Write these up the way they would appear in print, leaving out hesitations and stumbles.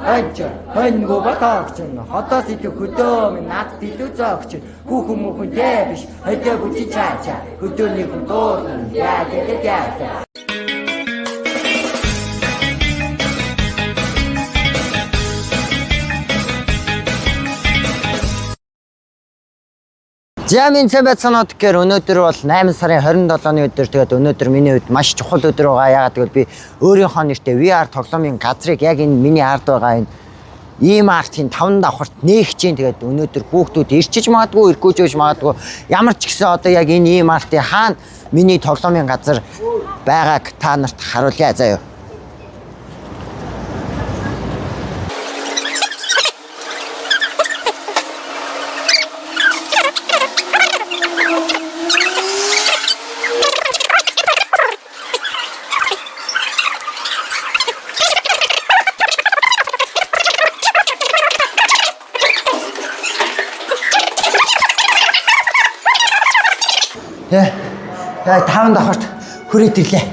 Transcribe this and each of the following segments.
Хонч хоньгоо батагч хотоос идэх хөдөө минь над илүү зөөгч хүүхэн мөхөн тэ биш хөдөө бүжи чаача хөдөөний хүн дуулна яа яа яа. За минь сайн байцгаана уу гэхээр өнөөдөр бол 8 сарын 27-ны өдөр. Тэгээд өнөөдөр миний хувьд маш чухал өдөр байгаа. Яагаад гэвэл би өөрийнхөө нэртэй VR тоглоомын газрыг яг энэ миний ард байгаа энэ ийм артын 5 давхарт нээх чинь. Тэгээд өнөөдөр хүүхдүүд ирчиж магадгүй, ирэхгүй ч байж магадгүй. Ямар ч гэсэн одоо яг энэ ийм артын хаана миний тоглоомын газар байгааг та нарт харуулъя заяа. Яа, 5 давхарт хүрээд ирлээ.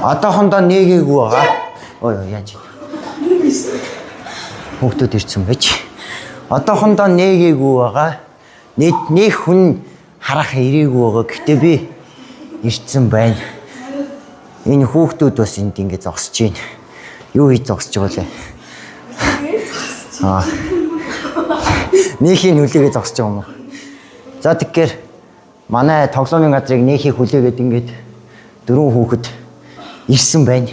Одоохондоо нээгээгүй байгаа. Ой ой яаж юм. Хүүхдүүд ирсэн байж. Одоохондоо нээгээгүй байгаа. Нийт нэг хүн харах ирээгүй байгаа. Гэтэ би ирсэн байна. Энэ хүүхдүүд бас энд ингэ зогсож байна. Юу хийж зогсож байгаа вэ? Аа. Нээхийн хүлээгээ зогсож байгаа юм уу? За тэгэхээр манай тоглоомын газрыг нээхийг хүлээгээд ингээд дөрвөн хүүхэд ирсэн байна.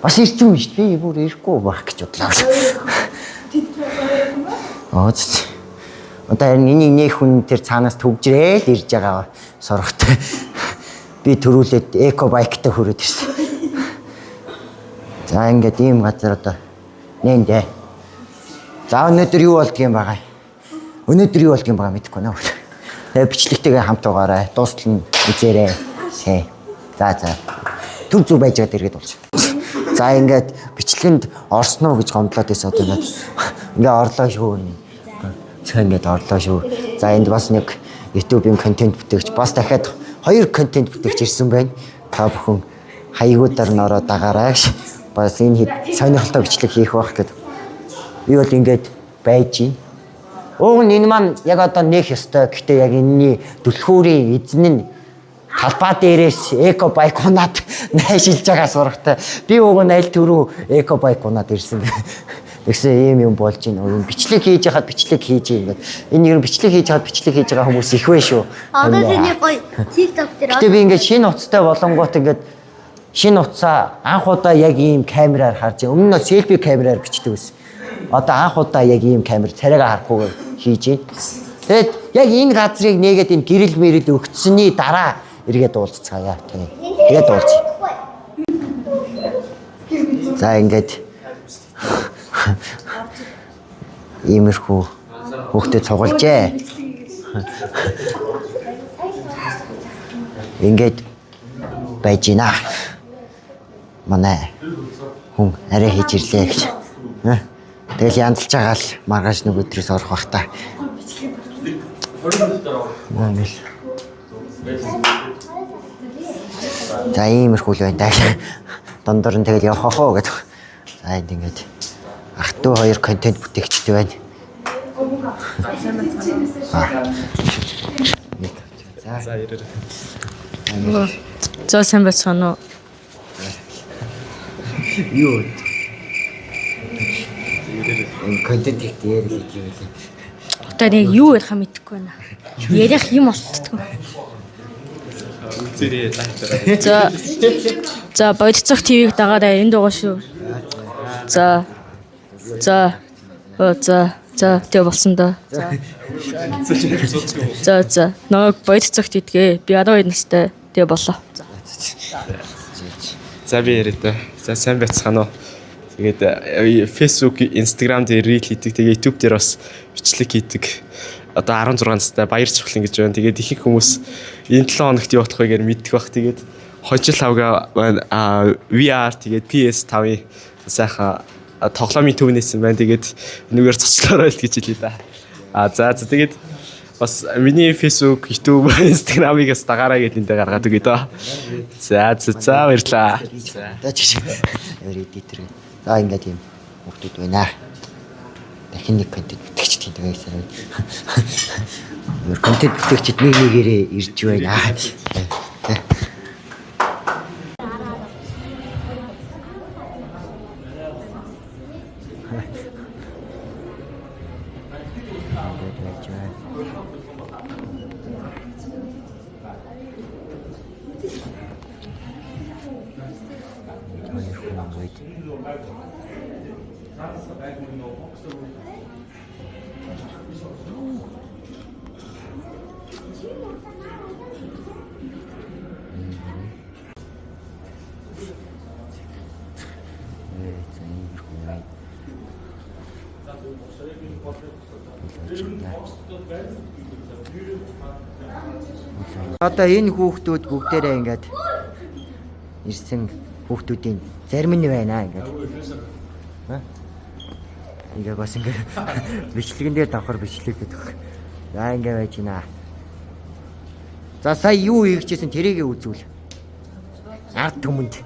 Бас ирсэн юм шүү дээ. Би бүр ирэхгүй байх гэж бодлоо. Аа зү. Одоо харин энийг нээх хүн тэр цаанаас төгжрээл ирж байгаа сорогтой. Би төрүүлээд эко байктай хүрээд ирсэн. За ингээд ийм газар одоо нээндэ. За өнөөдөр юу болдго юм байгаа? Өнөөдөр юу болдго юм байгаа мэдэхгүй нэ. Тэгээ бичлэгтэйгээ хамт байгаарай. Дуустал нь үзээрэй. Тий. За за. Түр зүр байж байгаа дэргэд болж. За ингээд бичлэгэнд орсон уу гэж гомдлоод байсан одоо над. Ингээ орлоо шүү. За ингээд орлоо шүү. За энд бас нэг YouTube-ийн контент бүтээгч бас дахиад хоёр контент бүтээгч ирсэн байна. Та бүхэн хаягуудаар нь ороод дагаарай гэж. Бас энэ хэд сонирхолтой бичлэг хийх байх гэдэг. Би бол ингээд байж гин. Уг нь энэ маань яг одоо нээх ёстой. Гэхдээ яг энэний түлхүүрийн эзэн нь талбай дээрээс эко байк унаад найшилж байгаа сурагтай. Би уг нь аль түрүү эко байк унаад ирсэн. Тэгсэн ийм юм болж байна. Уг нь бичлэг хийж яхад бичлэг хийж юм ингээд. Энэ ер нь бичлэг хийж яхад бичлэг хийж байгаа хүмүүс их вэ шүү. Одоо тэний гоё TikTok дээр Гэтэ би ингээд шинэ утастай болонгууд ингээд шинэ утсаа анх удаа яг ийм камераар харж байна. Өмнө нь селфи камераар бичдэг байсан. Одоо анх удаа яг ийм камер царайгаа харахгүйгээр хийж байна. Тэгэд яг энэ газрыг нээгээд энэ гэрэл мэрэл өгцсөний дараа эргээд уулзцгаая. Тийм. Тэгээд уулзъя. За ингээд иймэрхүү хүүхдэд цугалжээ. Ингээд байж гинэ. Манай хүн арай хийж ирлээ гэж. Хэ? Тэгэл янзалж байгаа л маргааш нэг өдрөөс орох бах та. Ингээл. За иймэрхүү л байна даа. Дундор нь тэгэл явах ах уу гэдэг. За энд ингээд ах トゥ хоёр контент бүтээгчтэй байна. За За ирээрэй. За сайн байцгаана уу? юу вэ? Энэ контент ихтэй ярих гэж юм лээ. Одоо нэг юу ярих юм мэдэхгүй байна. Ярих юм олддоггүй. Үзээрэй лайк дараарай. За за бодцох ТV-г дагаарай энд байгаа шүү. За за оо за за тэг болсон доо. За за за намайг бодцогт идгээ. Би 12 настай. Тэг болоо. За. За би яриа та. За сайн байцгаана уу. Тэгээд Facebook, Instagram дээр reel хийдэг. Тэгээд YouTube дээр бас бичлэг хийдэг. Одоо 16 настай баяр чухлан гэж байна. Тэгээд ихэнх хүмүүс энэ 7 хоногт юу болох вэ гэж мэддэг бах. Тэгээд хожил хавга маань VR тэгээд PS5-ын сайхан тоглоомын төвнээс юм байна. Тэгээд энэгээр цоцлоорой л гэж хэлье да. А за за тэгээд Бас миний Facebook, YouTube, Instagram-ыг бас дагаарай гэдээ энд гаргаад өгье доо. За за за баярлаа. За чиг. Өөр эдитер. За ингээд юм хүүхдүүд байна. Дахин нэг контент бүтээгчд тийм байсан. Өөр контент бүтээгчд нэг нэгээрээ ирж байна. Тэ. Ингээд байж байна. Хоёр хүн ингээд. Ээ, за ийм хүн байна. Одоо энэ хүүхдүүд бүгдээрээ ингээд ирсэн хүүхдүүдийн зарим нь байна ингээд. Ха? Ингээ бас ингээ бичлэгэн дээр давхар бичлэг гэдэг. За ингээ байж гинэ. За сая юу хийжсэн тэрийг үзүүл. Ард түмэнд.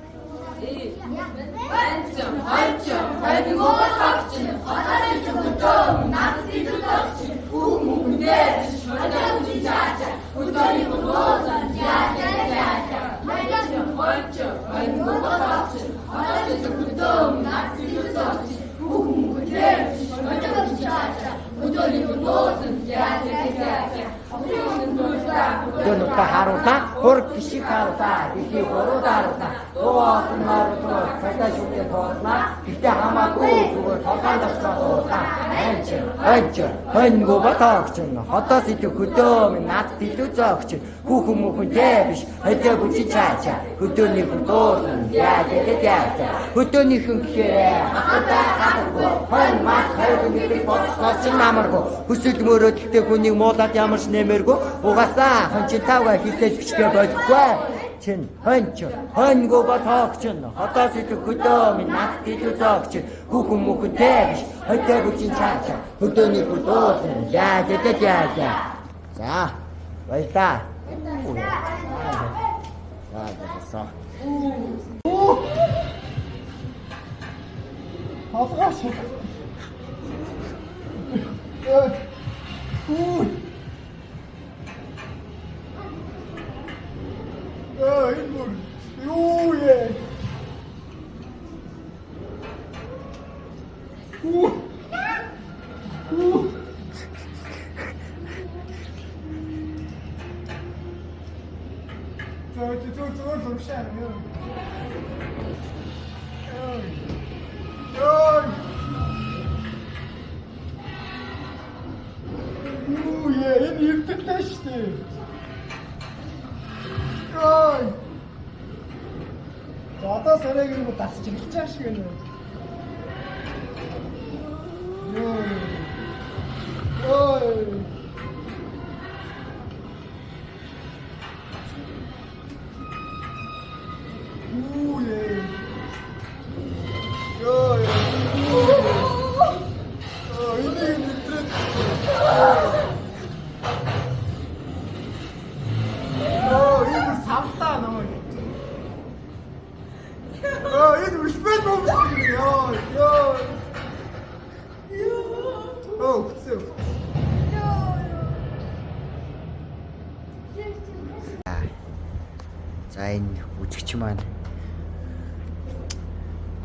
Дөнөта харуулаа, хөр гişиг харуулаа, дэлхий гурав харуулаа. Дуу олон харуулаа, цагдаа шүтээ тоотлаа. Гэхдээ хамаагүй зүгээр толгойн тосгоо дуулаа. Анч, анч, хоньгоо батагч хотоос идэх хөдөө минь над дэлүү зөөгч хүүхэн мөхөн дээ биш хөдөө бүжи чаача хөдөөний хүн дуулна яа яа яа хөдөөний хүн гэхээр хатаа хатахгүй хонь мат хоёр нэг бодсоос ч намаргүй хүсэл мөрөөдөлтэй хүнийг муулаад ямар ч нэмэргүй угаасаа хон чи тавга хизээж бичгээ бодохгүй чин хонч хоньгоо батагч хотоос идэх хөдөө минь над дэлүү зөөгч хүүхэн мөхөн дээ биш хөдөө бүжи чаача хөдөөний хүн дуулна яа яа яа яа. За баярлаа. За баярлалаа. Энэ бүр юу яа? За чи зөв зөв зөвшаа юм. Йой. Юу яа, энэ ирдэлээ шүү дээ. Йой. За одоо сарайг юм дасч эхэлж байгаа шиг байна. Йой. Йой. Юу яа. Йой. Аа, энийг мэдрээд. Йоо, энэ бүр савтаа намайг. Йоо, энэ үлбэн бомс. Йоо, ёо. Йоо. Оо, хүсэв. За энэ үзэгч маань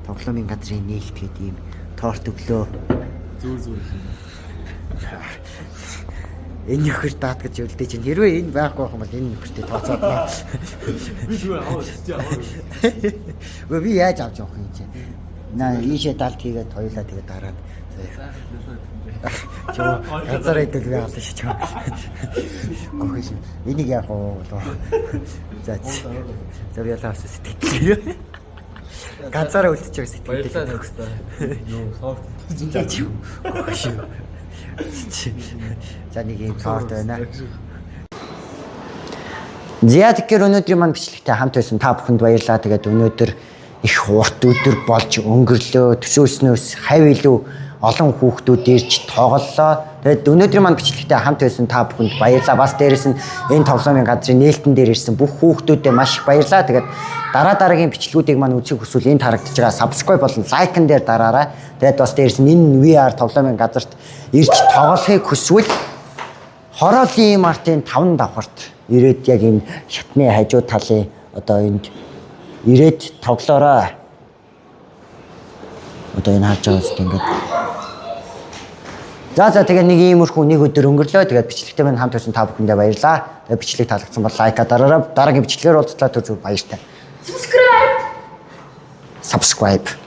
тоглоомын газрын нээлт гэдэг ийм торт өглөө. Зүгээр зүгээр. Энэ нөхөр даат гэж үлдээж чинь хэрвээ энэ байхгүй байх юм бол энэ нөхөртэй тооцоод наа. Би зүгээр аваа чи аваа. Үгүй би яаж авч явах юм чи? Наа ийшээ далд хийгээд хоёулаа тэгээд дараад. Чөө ганцаараа идэл би авлаа шүү чөө. Гохиш. Энийг яах вэ? За. За би ялаа авсан сэтгэл. Ганцаараа үлдчихэж байгаа сэтгэл. Баярлалаа надтай. Юу софт. За чи. Гохиш. За нэг юм торт байна. За тэгэхээр өнөөдрийн маань бичлэгтэй хамт байсан та бүхэнд баярлалаа. Тэгээд өнөөдөр их урт өдөр болж өнгөрлөө. Төсөөснөөс хав илүү олон хүүхдүүд ирж тоглолоо. Тэгээд өнөөдрийн маань бичлэгтээ хамт байсан та бүхэнд баярлалаа. Бас дээрэс нь энэ тоглоомын газрын нээлтэн дээр ирсэн бүх хүүхдүүдэд маш их баярлалаа. Тэгээд дараа дараагийн бичлэгүүдийг маань үзэх хүсвэл энд харагдаж байгаа subscribe болон like-н дээр дараарай. Тэгээд бас дээрэс нь энэ VR тоглоомын газарт ирж тоглохыг хүсвэл Хороолын Мартын 5 давхарт ирээд яг энэ шатны хажуу талын одоо энд ирээд тоглоорой. Одоо энэ харж байгаа үст ингээд. За за, тэгээ нэг иймэрхүү нэг өдөр өнгөрлөө. Тэгээд бичлэгтэй минь хамт байсан та бүхэндээ баярлалаа. Тэгээд бичлэг таалагдсан бол like аа дараарай. Дараагийн бичлэгээр уулзлаа, түр зүр баяртай. Subscribe. Subscribe.